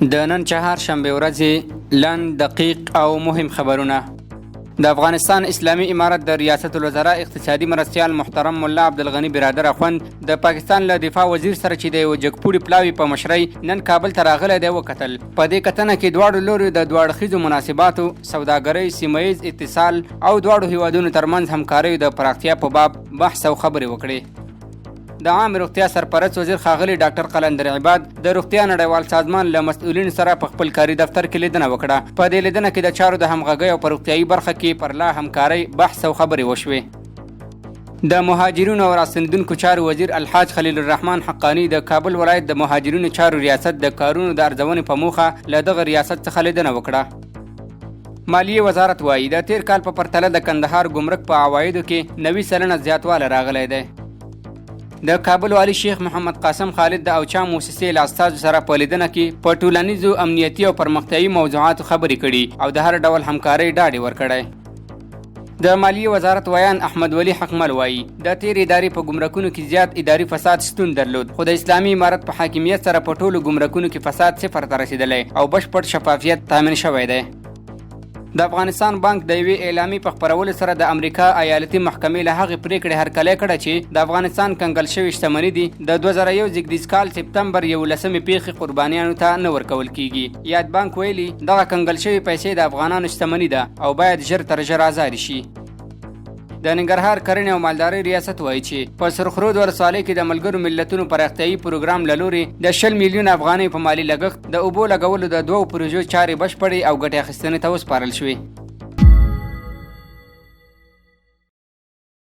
د نن چهار شنبه ورځې لنډ، دقیق او مهم خبرونه. د افغانستان اسلامي امارت د ریاست الوزراء اقتصادي مرستیال محترم ملا عبدالغني برادر اخوند د پاکستان له دفاع وزیر سره چې د یو جګپوړي پلاوي په مشرۍ نن کابل ته راغلی دی وکتل. په دې کتنه کې دواړو لوریو د دوه اړخیزو مناسباتو، سوداګرۍ، سیمه ییز اتصال او دواړو هیوادونو ترمنځ همکاریو د پراختیا په باب بحث او خبرې وکړې. د عامې روغتیا سرپرست وزیر ښاغلي ډاکټر قلندر عباد د روغتیا نړیوال سازمان له مسؤلینو سره په خپل کاري دفتر کې لیدنه وکړه. په دې لیدنه کې د چارو د همغږۍ او په روغتیايي برخه کې پر لا همکارۍ بحث او خبرې وشوې. د مهاجرینو او راستنېدونکو چارو وزیر الحاج خلیل الرحمن حقاني د کابل ولایت د مهاجرینو چارو ریاست د کارونو د ارزونې په موخه له دغه ریاست څخه لیدنه وکړه. مالیې وزارت وایي، د تېر کال په پرتله د کندهار ګمرک په عوایدو کې 90% زیاتوالی راغلی دی. د کابل والي شیخ محمد قاسم خالد د اوچا موسسې له استازو سره په لیدنه کې په ټولنیزو، امنیتي او پرمختیایي موضوعاتو خبرې کړي او د هر ډول همکارۍ ډاډ یې ورکړی. د مالیې وزارت ویاند احمد ولي حقمل وایي، د تېرې ادارې په ګمرکونو کې زیات اداري فساد شتون درلود، خو د اسلامي امارت په حاکمیت سره په ټولو ګمرکونو کې فساد صفر ته رسېدلی او بشپړ شفافیت تامین شوی دی. د افغانستان بانک د یوې اعلامیې په خپرولو سره د امریکا ایالتي محکمې له هغې پرېکړې هرکلی کړی چې د افغانستان کنګل شوې شتمني دي د 2001 زېږدیز کال سپتمبر 11مې پېښې قربانیانو ته نه ورکول کېږي. یاد بانک ویلي، دغه کنګل شوې پیسې د افغانانو شتمني ده او باید ژر تر ژره ازادې شي. د ننګرهار کرنې او مالدارۍ ریاست وایي چې په سرخرود ولسوالۍ کې د ملګرو ملتونو پراختیایي پروګرام له لوري د 20 میلیونه افغانۍ په مالي لګښت د اوبو لګولو د دوو پروژو چارې بشپړې او ګټې اخیستنې ته وسپارل شوې.